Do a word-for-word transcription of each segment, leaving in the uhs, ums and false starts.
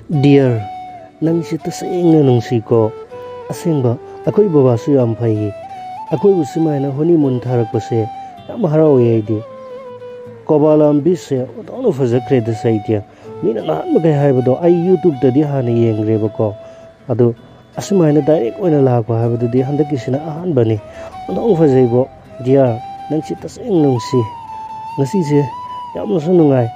Dear, ꯅꯪꯁꯤ ꯇꯁꯦꯡꯅ ꯅꯨꯡꯁꯤꯀꯣ꯫ ꯑꯁꯦꯡꯕ, ꯑꯩꯈꯣꯏ ꯕꯕꯥꯁꯨ ꯌꯥꯝ ꯐꯩꯌꯦ꯫ ꯑꯩꯈꯣꯏꯕꯨ ꯁꯨꯃꯥꯏꯅ honeymoon ꯊꯥꯔꯛꯄꯁꯦ ꯌꯥꯝ ꯍꯔꯥꯎꯋꯦ ꯑꯩꯗꯤ꯫ ꯀꯣꯕꯥꯂꯥꯝ beachꯁꯦ ꯑꯣꯟꯊꯣꯛꯅ ꯐꯖꯈ꯭ꯔꯦꯗ ꯁꯩꯇ꯭ꯌ꯫ ꯃꯤꯅ ꯅꯍꯥꯟ ꯃꯈꯩ ꯍꯥꯏꯕꯗꯣ ꯑꯩ YouTubeꯇꯗꯤ ꯍꯥꯟꯅ ꯌꯦꯡꯈ꯭ꯔꯦꯕꯀꯣ꯫ ꯑꯗꯨ ꯑꯁꯨꯃꯥꯏꯅ direct ꯑꯣꯏꯅ ꯂꯥꯛꯄ ꯍꯥꯏꯕꯗꯨꯗꯤ ꯍꯟꯗꯛꯀꯤꯁꯤꯅ ꯑꯍꯥꯟꯕꯅꯤ꯫ ꯑꯣꯟꯊꯣꯛꯅ ꯐꯖꯩꯕꯣ꯫ Dear, ꯅꯪꯁꯤ ꯇꯁꯦꯡꯅ ꯅꯨꯡꯁꯤ꯫ ꯉꯁꯤꯁꯦ ꯌꯥꯝꯅꯁꯨ ꯅꯨꯡꯉꯥꯏ꯫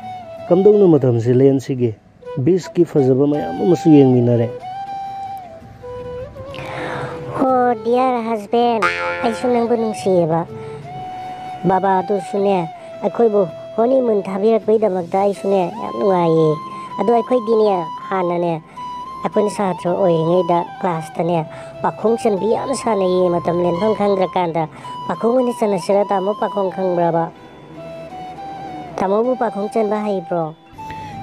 ꯀꯝꯗꯧꯅ ꯃꯇꯝꯁꯦ ꯂꯦꯟꯁꯤꯒꯦ? Beachꯀꯤ ꯐꯖꯕ ꯃꯌꯥꯝ ꯑꯃꯁꯨ ꯌꯦꯡꯃꯤꯟꯅꯔꯦ꯫ ꯍꯣ, dear husband, ꯑꯩꯁꯨ ꯅꯪꯕꯨ ꯅꯨꯡꯁꯤꯌꯦꯕ꯫ ꯕꯕꯥꯗꯨꯁꯨꯅꯦ, ꯑꯩꯈꯣꯏꯕꯨ honeymoon ꯊꯥꯕꯤꯔꯛꯄꯒꯤꯗꯃꯛꯇ ꯑꯩꯁꯨꯅꯦ ꯌꯥꯝ ꯅꯨꯡꯉꯥꯏꯌꯦ꯫ ꯑꯗꯣ ꯑꯩꯈꯣꯏꯗꯤꯅꯦ, ꯍꯥꯟꯅꯅꯦ, ꯑꯩꯈꯣꯏꯅ ꯁꯥꯇ꯭ꯔ ꯑꯣꯏꯔꯤꯉꯩꯗ classꯇꯅꯦ ꯄꯥꯈꯣꯡ ꯆꯟꯕꯤ ꯌꯥꯝ ꯁꯥꯟꯅꯩꯌꯦ꯫ ꯃꯇꯝ ꯂꯦꯟꯐꯝ ꯈꯪꯗ꯭ꯔꯀꯥꯟꯗ ꯄꯥꯈꯣꯡ ꯑꯣꯏꯅ ꯆꯟꯅꯁꯤꯔ? ꯇꯥꯃꯣ ꯄꯥꯈꯣꯡ ꯈꯪꯕ꯭ꯔꯕ? ꯇꯥꯃꯣꯕꯨ ꯄꯥꯈꯣꯡ ꯆꯟꯕ ꯍꯩꯕ꯭ꯔꯣ?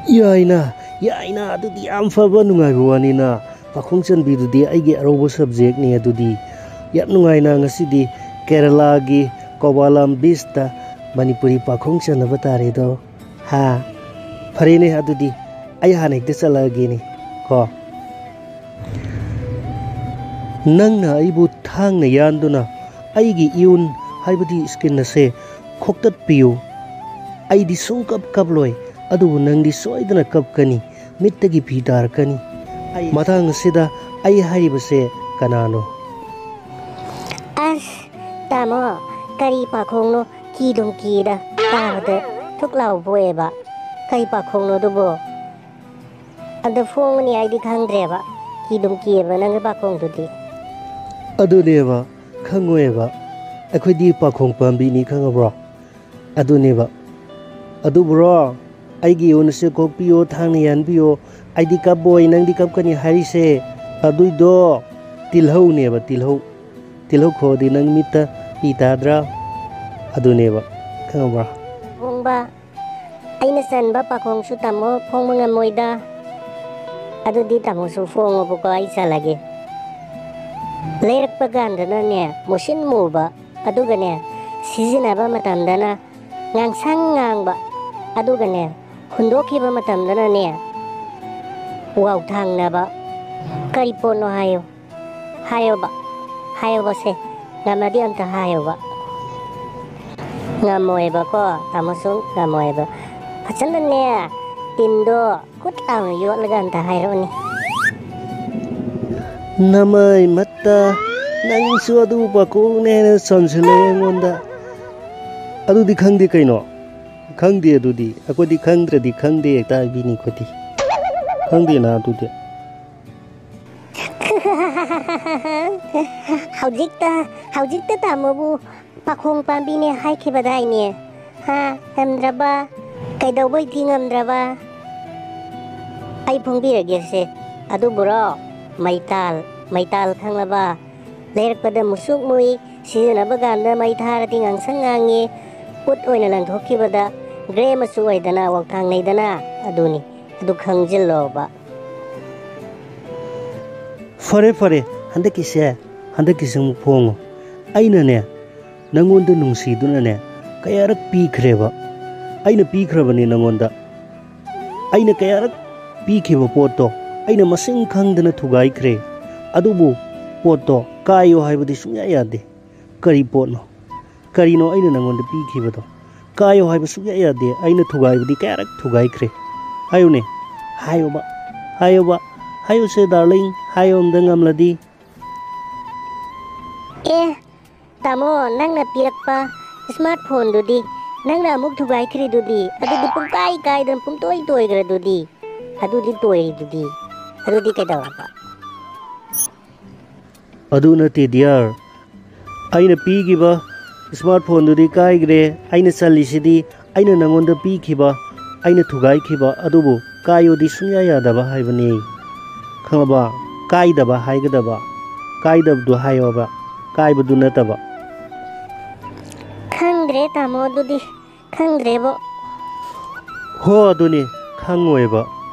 ꯌꯥꯏꯅ, ꯌꯥꯏꯅ, ꯑꯗꯨꯗꯤ ꯌꯥꯝ ꯐꯕ ꯅꯨꯡꯉꯥꯏꯕ ꯋꯥꯅꯤꯅ꯫ ꯄꯥꯈꯣꯡ ꯆꯟꯕꯤꯗꯨꯗꯤ ꯑꯩꯒꯤ ꯑꯔꯧꯕ subjectꯅꯤ꯫ ꯑꯗꯨꯗꯤ ꯌꯥꯝ ꯅꯨꯡꯉꯥꯏꯅ ꯉꯁꯤꯗꯤ ꯀꯦꯔꯂꯥꯒꯤ ꯀꯣꯕꯥꯂꯥꯝ beachꯇ ꯃꯅꯤꯄꯨꯔꯤ ꯄꯥꯈꯣꯡ ꯆꯟꯅꯕ ꯇꯥꯔꯦꯗꯣ꯫ ꯍꯥ? ꯐꯔꯦꯅꯦ, ꯑꯗꯨꯗꯤ ꯑꯩ ꯍꯥꯟꯅ ꯍꯦꯛꯇ ꯆꯠꯂꯛꯑꯒꯦꯅꯦ ꯀꯣ꯫ ꯅꯪꯅ ꯑꯩꯕꯨ ꯊꯥꯡꯅ ꯌꯥꯟꯗꯨꯅ ꯑꯩꯒꯤ ꯏꯌꯨꯟ ꯍꯥꯏꯕꯗꯤ skin ꯑꯁꯦ ꯈꯣꯛꯇꯠꯄꯤꯌꯨ꯫ ꯑꯩꯗꯤ ꯁꯨꯡꯀꯞ ꯀꯞꯂꯣꯏ, ꯑꯗꯨꯕꯨ ꯅꯪꯗꯤ ꯁꯣꯏꯗꯅ ꯀꯞꯀꯅꯤ, ꯃꯤꯠꯇꯒꯤ ꯄꯤ ꯇꯥꯔꯛꯀꯅꯤ꯫ ꯑꯩ ꯃꯇꯥꯡ ꯑꯁꯤꯗ ꯑꯩ ꯍꯥꯏꯔꯤꯕꯁꯦ ꯀꯅꯥꯅꯣ? ꯑꯁ, ꯇꯥꯃꯣ, ꯀꯔꯤ ꯄꯥꯈꯣꯡꯅꯣ? ꯀꯤꯗꯨꯝ ꯀꯤꯗ, ꯇꯥꯕꯗ ꯊꯨꯛ ꯂꯥꯎꯕ ꯄꯣꯛꯑꯦꯕ꯫ ꯀꯔꯤ ꯄꯥꯈꯣꯡꯅꯣ ꯑꯗꯨꯕꯣ? ꯑꯗ ꯐꯣꯡꯉꯅꯤ ꯑꯩꯗꯤ ꯈꯪꯗ꯭ꯔꯦꯕ꯫ ꯀꯤꯗꯨꯝ ꯀꯤꯑꯕ ꯅꯪꯒꯤ ꯄꯥꯈꯣꯡꯗꯨꯗꯤ꯫ ꯑꯗꯨꯅꯦꯕ, ꯈꯪꯉꯣꯏꯕ꯫ ꯑꯩꯈꯣꯏꯗꯤ ꯄꯥꯈꯣꯡ ꯄꯥꯝꯕꯤꯅꯤ, ꯈꯪꯉꯕ꯭ꯔꯣ? ꯑꯗꯨꯅꯦꯕ꯫ ꯑꯗꯨꯕꯨꯔꯣ, ꯑꯩꯒꯤ ꯏꯌꯨꯟ ꯑꯁꯦ ꯀꯣꯛꯄꯤꯌꯣ, ꯊꯥꯡꯅ ꯌꯥꯟꯕꯤꯌꯣ, ꯑꯩꯗꯤ ꯀꯞꯄꯣꯏ, ꯅꯪꯗꯤ ꯀꯞꯀꯅꯤ ꯍꯥꯏꯔꯤꯁꯦ꯫ ꯑꯗꯨꯏꯗꯣ ꯇꯤꯜꯍꯧꯅꯦꯕ, ꯇꯤꯜꯍꯧ꯫ ꯇꯤꯜꯍꯧ ꯈꯣꯛꯑꯗꯤ ꯅꯪ ꯃꯤꯠꯇ ꯄꯤ ꯇꯥꯗ꯭ꯔꯥ? ꯑꯗꯨꯅꯦꯕ, ꯈꯪꯉꯕ꯭ꯔꯥ? ꯍꯣꯡꯕ꯫ ꯑꯩꯅ ꯆꯟꯕ ꯄꯥꯈꯣꯡꯁꯨ ꯇꯥꯃꯣ ꯐꯣꯡꯕ ꯉꯝꯃꯣꯏꯗ꯫ ꯑꯗꯨꯗꯤ ꯇꯥꯃꯣꯁꯨ ꯐꯣꯡꯉꯣꯕꯀꯣ, ꯑꯩ ꯆꯜꯂꯒꯦ꯫ ꯂꯩꯔꯛꯄ ꯀꯥꯟꯗꯅꯅꯦ, ꯃꯨꯁꯤꯟ ꯃꯨꯕ, ꯑꯗꯨꯒꯅꯦ, ꯁꯤꯖꯤꯟꯅꯕ ꯃꯇꯝꯗꯅ ꯉꯥꯡꯁꯪ ꯉꯥꯡꯕ, ꯑꯗꯨꯒꯅꯦ, ꯍꯨꯟꯗꯣꯛꯈꯤꯕ ꯃꯇꯝꯗꯅꯅꯦ, ꯋꯥꯎꯊꯥꯡꯅꯕ ꯀꯔꯤ ꯄꯣꯠꯅꯣ ꯍꯥꯏꯌꯨ꯫ ꯍꯥꯏꯌꯣꯕ꯫ ꯍꯥꯏꯌꯣꯕꯁꯦ꯫ ꯉꯝꯃꯗꯤ ꯑꯝꯇ ꯍꯥꯏꯌꯣꯕ꯫ ꯉꯝꯃꯣꯏꯕꯀꯣ, ꯇꯥꯃꯣꯁꯨ ꯉꯝꯃꯣꯏꯕ꯫ ꯐꯖꯅꯅꯦ, ꯇꯤꯟꯗꯣ ꯀꯨꯠ ꯂꯥꯎꯅ ꯌꯣꯠꯂꯒ ꯑꯝꯇ ꯍꯥꯏꯔꯛꯎꯅꯦ꯫ ꯅꯃꯩ ꯃꯠꯇ, ꯅꯪꯁꯨ ꯑꯗꯨ ꯄꯥꯈꯣꯡꯅꯦ ꯍꯥꯏꯅ ꯆꯟꯁꯤꯜꯂꯛꯑꯦ ꯑꯩꯉꯣꯟꯗ꯫ ꯑꯗꯨꯗꯤ ꯈꯪꯗꯦ ꯀꯩꯅꯣ? ꯈꯪꯗꯦ ꯑꯗꯨꯗꯤ꯫ ꯑꯩꯈꯣꯏꯗꯤ ꯈꯪꯗ꯭ꯔꯗꯤ ꯈꯪꯗꯦ ꯍꯦꯛꯇ ꯍꯥꯏꯕꯤꯅꯤ ꯑꯩꯈꯣꯏꯗꯤ꯫ ꯈꯪꯗꯦꯅ ꯑꯗꯨꯗꯤ꯫ ꯍꯧꯖꯤꯛꯇ, ꯍꯧꯖꯤꯛꯇ ꯇꯥꯃꯣꯕꯨ ꯄꯥꯈꯣꯡ ꯄꯥꯝꯕꯤꯅꯦ ꯍꯥꯏꯈꯤꯕꯗꯥꯏꯅꯦ? ꯍꯥ? ꯉꯝꯗ꯭ꯔꯕ? ꯀꯩꯗꯧꯕꯩꯗꯤ ꯉꯝꯗ꯭ꯔꯕ? ꯑꯩ ꯐꯣꯡꯕꯤꯔꯒꯦꯁꯦ꯫ ꯑꯗꯨꯕꯨꯔꯣ, ꯃꯩꯇꯥꯜ, ꯃꯩꯇꯥꯜ ꯈꯪꯂꯕ? ꯂꯩꯔꯛꯄꯗ ꯃꯨꯁꯨꯛ ꯃꯨꯏ, ꯁꯤꯖꯤꯟꯅꯕ ꯀꯥꯟꯗ ꯃꯩ ꯊꯥꯔꯗꯤ ꯉꯥꯡꯁꯪ ꯉꯥꯡꯉꯤ, ꯎꯠ ꯑꯣꯏꯅ ꯂꯪꯊꯣꯛꯈꯤꯕꯗ ꯒ꯭ꯔꯦ ꯃꯆꯨ ꯑꯣꯏꯗꯅ ꯋꯥꯎꯊꯥꯡꯅꯩꯗꯅ, ꯑꯗꯨꯅꯤ꯫ ꯑꯗꯨ ꯈꯪꯖꯤꯜꯂꯣꯕ꯫ ꯐꯔꯦ, ꯐꯔꯦ, ꯍꯟꯗꯛꯀꯤꯁꯦ, ꯍꯟꯗꯛꯀꯤꯁꯦ ꯑꯃꯨꯛ ꯐꯣꯡꯉꯣ꯫ ꯑꯩꯅꯅꯦ, ꯅꯪꯉꯣꯟꯗ ꯅꯨꯡꯁꯤꯗꯨꯅꯅꯦ, ꯀꯌꯥꯔꯛ ꯄꯤꯈ꯭ꯔꯦꯕ꯫ ꯑꯩꯅ ꯄꯤꯈ꯭ꯔꯕꯅꯦ ꯅꯪꯉꯣꯟꯗ꯫ ꯑꯩꯅ ꯀꯌꯥꯔꯛ ꯄꯤꯈꯤꯕ ꯄꯣꯠꯇꯣ ꯑꯩꯅ ꯃꯁꯤꯡ ꯈꯪꯗꯅ ꯊꯨꯒꯥꯏꯈ꯭ꯔꯦ꯫ ꯑꯗꯨꯕꯨ ꯄꯣꯠꯇꯣ ꯀꯥꯏꯌꯣ ꯍꯥꯏꯕꯗꯤ ꯁꯨꯡꯌꯥ ꯌꯥꯗꯦ꯫ ꯀꯔꯤ ꯄꯣꯠꯅꯣ? ꯀꯔꯤꯅꯣ ꯑꯩꯅ ꯅꯪꯉꯣꯟꯗ ꯄꯤꯈꯤꯕꯗꯣ? ꯀꯥꯏꯌꯣ ꯍꯥꯏꯕ ꯁꯨꯡꯌꯥ ꯌꯥꯗꯦ꯫ ꯑꯩꯅ ꯊꯨꯒꯥꯏꯕꯗꯤ ꯀꯌꯥꯔꯛ ꯊꯨꯒꯥꯏꯈ꯭ꯔꯦ꯫ ꯍꯥꯏꯌꯨꯅꯦ꯫ ꯍꯥꯏꯌꯣꯕ꯫ ꯍꯥꯏꯌꯣꯕ꯫ ꯍꯥꯏꯌꯨꯁꯦ, darling꯫ ꯍꯥꯏꯌꯣ ꯑꯝꯗ ꯉꯝꯂꯗꯤ꯫ ꯑꯦ, ꯇꯥꯃꯣ, ꯅꯪꯅ ꯄꯤꯔꯛꯄ smart phoneꯗꯨꯗꯤ ꯅꯪꯅ ꯑꯃꯨꯛ ꯊꯨꯒꯥꯏꯈ꯭ꯔꯤꯗꯨꯗꯤ, ꯑꯗꯨꯗꯤ ꯄꯨꯡꯀꯥꯏ ꯀꯥꯏꯗꯅ ꯄꯨꯡꯇꯣꯏ ꯇꯣꯏꯈ꯭ꯔꯗꯨꯗꯤ, ꯑꯗꯨꯗꯤ ꯇꯣꯏꯔꯤꯗꯨꯗꯤ, ꯑꯗꯨꯗꯤ ꯀꯩꯗꯧꯔꯕ? ꯑꯗꯨ ꯅꯠꯇꯦ dear, ꯑꯩꯅ ꯄꯤꯈꯤꯕ smart phoneꯗꯨꯗꯤ ꯀꯥꯏꯈ꯭ꯔꯦ꯫ ꯑꯩꯅ ꯆꯜꯂꯤꯁꯤꯗꯤ ꯑꯩꯅ ꯅꯪꯉꯣꯟꯗ ꯄꯤꯈꯤꯕ, ꯑꯩꯅ ꯊꯨꯒꯥꯏꯈꯤꯕ ꯑꯗꯨꯕꯨ ꯀꯥꯏꯌꯣꯗꯤ ꯁꯨꯡꯌꯥ ꯌꯥꯗꯕ ꯍꯥꯏꯕꯅꯤ꯫ ꯈꯪꯉꯕ? ꯀꯥꯏꯗꯕ ꯍꯥꯏꯒꯗꯕ꯫ ꯀꯥꯏꯗꯕꯗꯨ ꯍꯥꯏꯌꯣꯕ, ꯀꯥꯏꯕꯗꯨ ꯅꯠꯇꯕ꯫ ꯈꯪꯗ꯭ꯔꯦ ꯇꯥꯃꯣ, ꯑꯗꯨꯗꯤ ꯈꯪꯗ꯭ꯔꯦꯕꯣ꯫ ꯍꯣ, ꯑꯗꯨꯅꯤ, ꯈꯪꯉꯣꯏꯕ꯫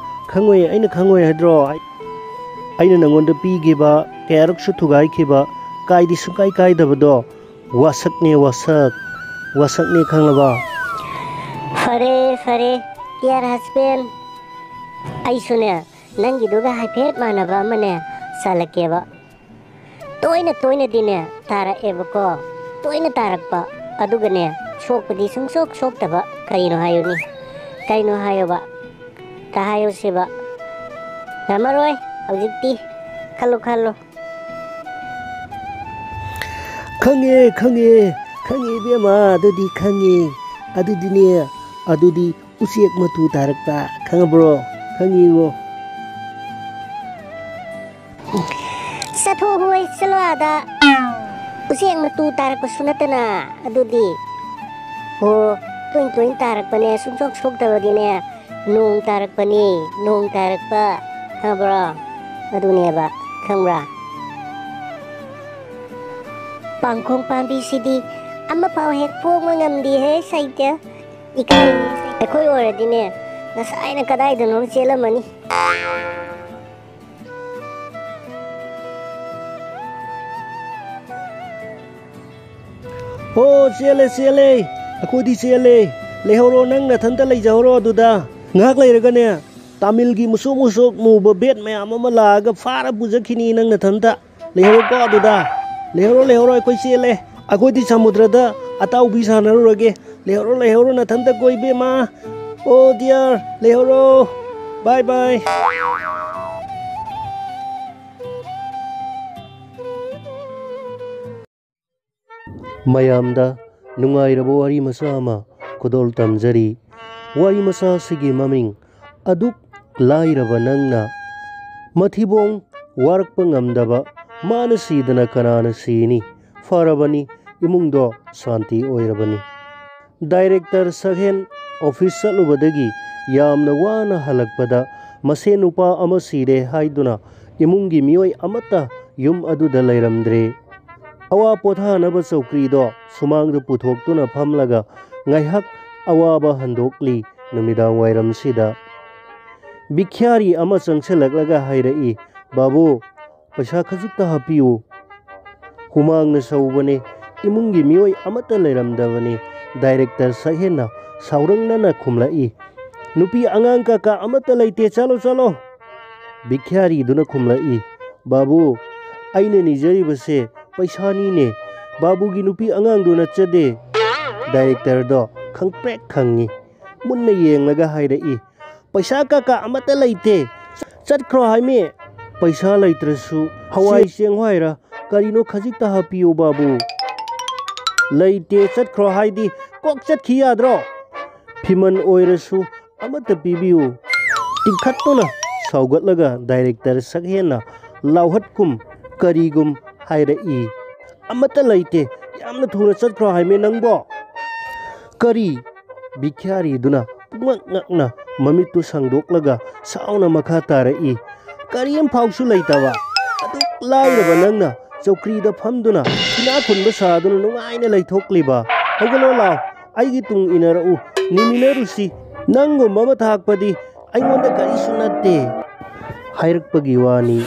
ꯈꯪꯉꯣꯏ, ꯑꯩꯅ ꯈꯪꯉꯣꯏ ꯍꯥꯏꯗ꯭ꯔꯣ? ꯑꯩ-, ꯑꯩꯅ ꯅꯪꯉꯣꯟꯗ ꯄꯤꯈꯤꯕ, ꯀꯌꯥꯔꯛꯁꯨ ꯊꯨꯒꯥꯏꯈꯤꯕ, ꯀꯥꯏꯗꯤ ꯁꯨꯡꯀꯥꯏ ꯀꯥꯏꯗꯕꯗꯣ꯫ ꯋꯥꯁꯛꯅꯦ, ꯋꯥꯁꯛ꯫ ꯋꯥꯁꯛꯅꯦ, ꯈꯪꯂꯕ? ꯐꯔꯦ, ꯐꯔꯦ, dear husband꯫ ꯑꯩꯁꯨꯅꯦ, ꯅꯪꯒꯤꯗꯨꯒ ꯍꯥꯏꯐꯦꯠ ꯃꯥꯟꯅꯕ ꯑꯃꯅꯦ ꯆꯥꯜꯂꯛꯀꯦꯕ꯫ ꯇꯣꯏꯅ ꯇꯣꯏꯅꯗꯤꯅꯦ ꯇꯥꯔꯛꯑꯦꯕꯀꯣ, ꯇꯣꯏꯅ ꯇꯥꯔꯛꯄ, ꯑꯗꯨꯒꯅꯦ ꯁꯣꯛꯄꯗꯤ ꯁꯨꯡꯁꯣꯛ ꯁꯣꯛꯇꯕ꯫ ꯀꯩꯅꯣ ꯍꯥꯏꯌꯨꯅꯤ? ꯀꯩꯅꯣ ꯍꯥꯏꯌꯣꯕ? ꯇ ꯍꯥꯏꯌꯨꯁꯦꯕ꯫ ꯉꯝꯃꯔꯣꯏ ꯍꯧꯖꯤꯛꯇꯤ꯫ ꯈꯜꯂꯨ, ꯈꯜꯂꯨ꯫ ꯈꯪꯉꯦ, ꯈꯪꯉꯦ, ꯈꯪꯉꯦ ꯏꯕꯦꯝꯃ, ꯑꯗꯨꯗꯤ ꯈꯪꯉꯦ꯫ ꯑꯗꯨꯗꯤꯅꯦ, ꯑꯗꯨꯗꯤ ꯎꯆꯦꯛ ꯃꯇꯨ ꯇꯥꯔꯛꯄ, ꯈꯪꯉꯕ꯭ꯔꯣ? ꯈꯪꯉꯤꯉꯣ꯫ ꯆꯠꯊꯣꯛ ꯍꯣꯏ, ꯆꯠꯂꯣ ꯑꯥꯗ꯫ ꯎꯆꯦꯛ ꯃꯇꯨ ꯇꯥꯔꯛꯄꯁꯨ ꯅꯠꯇꯅ꯫ ꯑꯗꯨꯗꯤ, ꯑꯣ, ꯇꯣꯏ ꯇꯣꯏꯅ ꯇꯥꯔꯛꯄꯅꯦ, ꯁꯨꯡꯁꯣꯛ ꯁꯣꯛꯇꯕꯗꯤꯅꯦ, ꯅꯣꯡ ꯇꯥꯔꯛꯄꯅꯤ, ꯅꯣꯡ ꯇꯥꯔꯛꯄ, ꯈꯪꯕ꯭ꯔꯣ? ꯑꯗꯨꯅꯦꯕ, ꯈꯪꯕ꯭ꯔꯥ? ꯄꯥꯡꯈꯣꯡ ꯄꯥꯝꯕꯤꯁꯤꯗꯤ ꯑꯃꯐꯥꯎ ꯍꯦꯛ ꯐꯣꯡꯕ ꯉꯝꯗꯦꯍꯦ, ꯁꯩꯇ꯫ ꯏꯀꯥꯏ꯫ ꯑꯩꯈꯣꯏ ꯑꯣꯏꯔꯗꯤꯅꯦ, ꯉꯁꯥꯏꯅ ꯀꯗꯥꯏꯗꯅꯣꯝ ꯆꯦꯜꯂꯝꯃꯅꯤ꯫ ꯑꯣ, ꯆꯦꯜꯂꯦ, ꯆꯦꯜꯂꯦ꯫ ꯑꯩꯈꯣꯏꯗꯤ ꯆꯦꯜꯂꯦ꯫ ꯂꯩꯍꯧꯔꯣ, ꯅꯪ ꯅꯊꯟꯇ ꯂꯩꯖꯍꯧꯔꯣ ꯑꯗꯨꯗ꯫ ꯉꯥꯏꯍꯥꯛ ꯂꯩꯔꯒꯅꯦ, ꯇꯥꯃꯤꯜꯒꯤ ꯃꯨꯁꯨꯛ ꯃꯨꯁꯨꯛ ꯃꯨꯕ ꯕꯦꯠ ꯃꯌꯥꯝ ꯑꯃ ꯂꯥꯛꯑꯒ ꯐꯥꯔ ꯄꯨꯖꯈꯤꯅꯤ ꯅꯪ ꯅꯊꯟꯇ꯫ ꯂꯩꯍꯧꯔꯣꯀꯣ ꯑꯗꯨꯗ꯫ ꯂꯩꯍꯧꯔꯣ, ꯂꯩꯍꯧꯔꯣ, ꯑꯩꯈꯣꯏ ꯆꯦꯜꯂꯦ꯫ ꯑꯩꯈꯣꯏꯗꯤ ꯁꯃꯨꯗ꯭ꯔꯗ ꯑꯇꯥꯎꯕꯤ ꯁꯥꯟꯅꯔꯨꯔꯒꯦ꯫ ꯂꯩꯍꯧꯔꯣ, ꯂꯩꯍꯧꯔꯣ, ꯅꯊꯟꯇ ꯀꯣ ꯏꯕꯦꯝꯃ꯫ ꯑꯣ dear, ꯂꯩꯍꯧꯔꯣ꯫ Bye bye꯫ ꯃꯌꯥꯝꯗ ꯅꯨꯡꯉꯥꯏꯔꯕ ꯋꯥꯔꯤ ꯃꯆꯥ ꯑꯃ ꯈꯨꯗꯣꯜ ꯇꯝꯖꯔꯤ꯫ ꯋꯥꯔꯤ ꯃꯆꯥ ꯑꯁꯤꯒꯤ ꯃꯃꯤꯡ ꯑꯗꯨꯛ ꯂꯥꯏꯔꯕ ꯅꯪꯅ꯫ ꯃꯊꯤꯕꯣꯡ ꯋꯥꯔꯛꯄ ꯉꯝꯗꯕ, ꯃꯥꯅ ꯁꯤꯗꯅ ꯀꯅꯥꯅ ꯁꯤꯅꯤ? ꯐꯔꯕꯅꯤ, ꯏꯃꯨꯡꯗꯣ ꯁꯥꯟꯇꯤ ꯑꯣꯏꯔꯕꯅꯤ꯫ ꯗꯥꯏꯔꯦꯛꯇꯔ ꯁꯛꯍꯦꯟ ꯑꯣꯐꯤꯁ ꯆꯠꯂꯨꯕꯗꯒꯤ ꯌꯥꯝꯅ ꯋꯥꯅ ꯍꯜꯂꯛꯄꯗ, ꯃꯁꯦ ꯅꯨꯄꯥ ꯑꯃ ꯁꯤꯔꯦ ꯍꯥꯏꯗꯨꯅ ꯏꯃꯨꯡꯒꯤ ꯃꯤꯑꯣꯏ ꯑꯃꯠꯇ ꯌꯨꯝ ꯑꯗꯨꯗ ꯂꯩꯔꯝꯗ꯭ꯔꯦ꯫ ꯑꯋꯥ ꯄꯣꯊꯥꯅꯕ ꯆꯧꯀ꯭ꯔꯤꯗꯣ ꯁꯨꯃꯥꯡꯗ ꯄꯨꯊꯣꯛꯇꯨꯅ ꯐꯝꯂꯒ ꯉꯥꯏꯍꯥꯛ ꯑꯋꯥꯕ ꯍꯟꯗꯣꯛꯂꯤ꯫ ꯅꯨꯃꯤꯗꯥꯡ ꯋꯥꯏꯔꯝꯁꯤꯗ ꯚꯤꯈ꯭ꯌꯥꯔꯤ ꯑꯃ ꯆꯪꯁꯤꯜꯂꯛꯂꯒ ꯍꯥꯏꯔꯛꯏ, "ꯕꯥꯕꯨ, ꯄꯩꯁꯥ ꯈꯖꯤꯛꯇ ꯍꯥꯞꯄꯤꯌꯨ꯫ ꯍꯨꯃꯥꯡꯅ ꯁꯧꯕꯅꯦ, ꯏꯃꯨꯡꯒꯤ ꯃꯤꯑꯣꯏ ꯑꯃꯠꯇ ꯂꯩꯔꯝꯗꯕꯅꯤ"꯫ ꯗꯥꯏꯔꯦꯛꯇꯔ ꯁꯛꯍꯦꯟꯅ ꯁꯥꯎꯔꯪꯅꯅ ꯈꯨꯝꯂꯛꯏ, "ꯅꯨꯄꯤ ꯑꯉꯥꯡ ꯀꯀꯥ ꯑꯃꯠꯇ ꯂꯩꯇꯦ, ꯆꯠꯂꯣ, ꯆꯠꯂꯣ"꯫ ꯚꯤꯈ꯭ꯌꯥꯔꯤꯗꯨꯅ ꯈꯨꯝꯂꯛꯏ, "ꯕꯥꯕꯨ, ꯑꯩꯅ ꯅꯤꯖꯔꯤꯕꯁꯦ ꯄꯩꯁꯥꯅꯤꯅꯦ꯫ ꯕꯥꯕꯨꯒꯤ ꯅꯨꯄꯤ ꯑꯉꯥꯡꯗꯨ ꯅꯠꯆꯗꯦ꯫" ꯗꯥꯏꯔꯦꯛꯇꯔꯗꯣ ꯈꯪꯄ꯭ꯔꯦꯛ ꯈꯪꯉꯤ꯫ ꯃꯨꯟꯅ ꯌꯦꯡꯂꯒ ꯍꯥꯏꯔꯛꯏ, "ꯄꯩꯁꯥ ꯀꯥꯀꯥ ꯑꯃꯠꯇ ꯂꯩꯇꯦ꯫ ꯆꯠꯈ꯭ꯔꯣ ꯍꯥꯏꯃꯤ꯫ ꯄꯩꯁꯥ ꯂꯩꯇ꯭ꯔꯁꯨ ꯍꯋꯥꯏ ꯆꯦꯡ ꯍꯥꯏꯔ ꯀꯔꯤꯅꯣ ꯈꯖꯤꯛꯇ ꯍꯥꯞꯄꯤꯌꯨ ꯕꯥꯕꯨ꯫" "ꯂꯩꯇꯦ, ꯆꯠꯈ꯭ꯔꯣ ꯍꯥꯏꯗꯤ ꯀꯣꯛ ꯆꯠꯈꯤ ꯌꯥꯗ꯭ꯔꯣ? ꯐꯤꯃꯟ ꯑꯣꯏꯔꯁꯨ ꯑꯃꯠꯇ ꯄꯤꯕꯤꯌꯨ꯫" ꯇꯤꯡꯈꯠꯇꯨꯅ ꯁꯥꯎꯒꯠꯂꯒ ꯗꯥꯏꯔꯦꯛꯇꯔ ꯁꯛꯍꯦꯟꯅ ꯂꯥꯎꯍꯠꯀꯨꯝ ꯀꯔꯤꯒꯨꯝ ꯍꯥꯏꯔꯛꯏ, "ꯑꯃꯠꯇ ꯂꯩꯇꯦ, ꯌꯥꯝꯅ ꯊꯨꯅ ꯆꯠꯈ꯭ꯔꯣ ꯍꯥꯏꯃꯤ ꯅꯪꯕꯣ꯫" "ꯀꯔꯤ?" ꯚꯤꯈ꯭ꯌꯥꯔꯤꯗꯨꯅ ꯄꯨꯡꯉꯛ ꯉꯛꯅ ꯃꯃꯤꯠꯇꯨ ꯁꯥꯡꯗꯣꯛꯂꯒ ꯁꯥꯎꯅ ꯃꯈꯥ ꯇꯥꯔꯛꯏ, "ꯀꯔꯤ ꯑꯃꯐꯥꯎꯁꯨ ꯂꯩꯇꯕ? ꯑꯗꯨꯛ ꯂꯥꯏꯔꯕ ꯅꯪꯅ ꯆꯧꯀ꯭ꯔꯤꯗ ꯐꯝꯗꯨꯅ ꯏꯅꯥꯛ ꯈꯨꯟꯕ ꯁꯥꯗꯨꯅ ꯅꯨꯡꯉꯥꯏꯅ ꯂꯩꯊꯣꯛꯂꯤꯕ? ꯍꯧꯒꯠꯂꯣ ꯂꯥꯎ, ꯑꯩꯒꯤ ꯇꯨꯡ ꯏꯟꯅꯔꯛꯎ, ꯅꯤꯃꯤꯟꯅꯔꯨꯁꯤ꯫ ꯅꯪꯒꯨꯝꯕ ꯑꯃ ꯊꯥꯛꯄꯗꯤ ꯑꯩꯉꯣꯟꯗ ꯀꯔꯤꯁꯨ ꯅꯠꯇꯦ꯫" ꯍꯥꯏꯔꯛꯄꯒꯤ ꯋꯥꯅꯤ꯫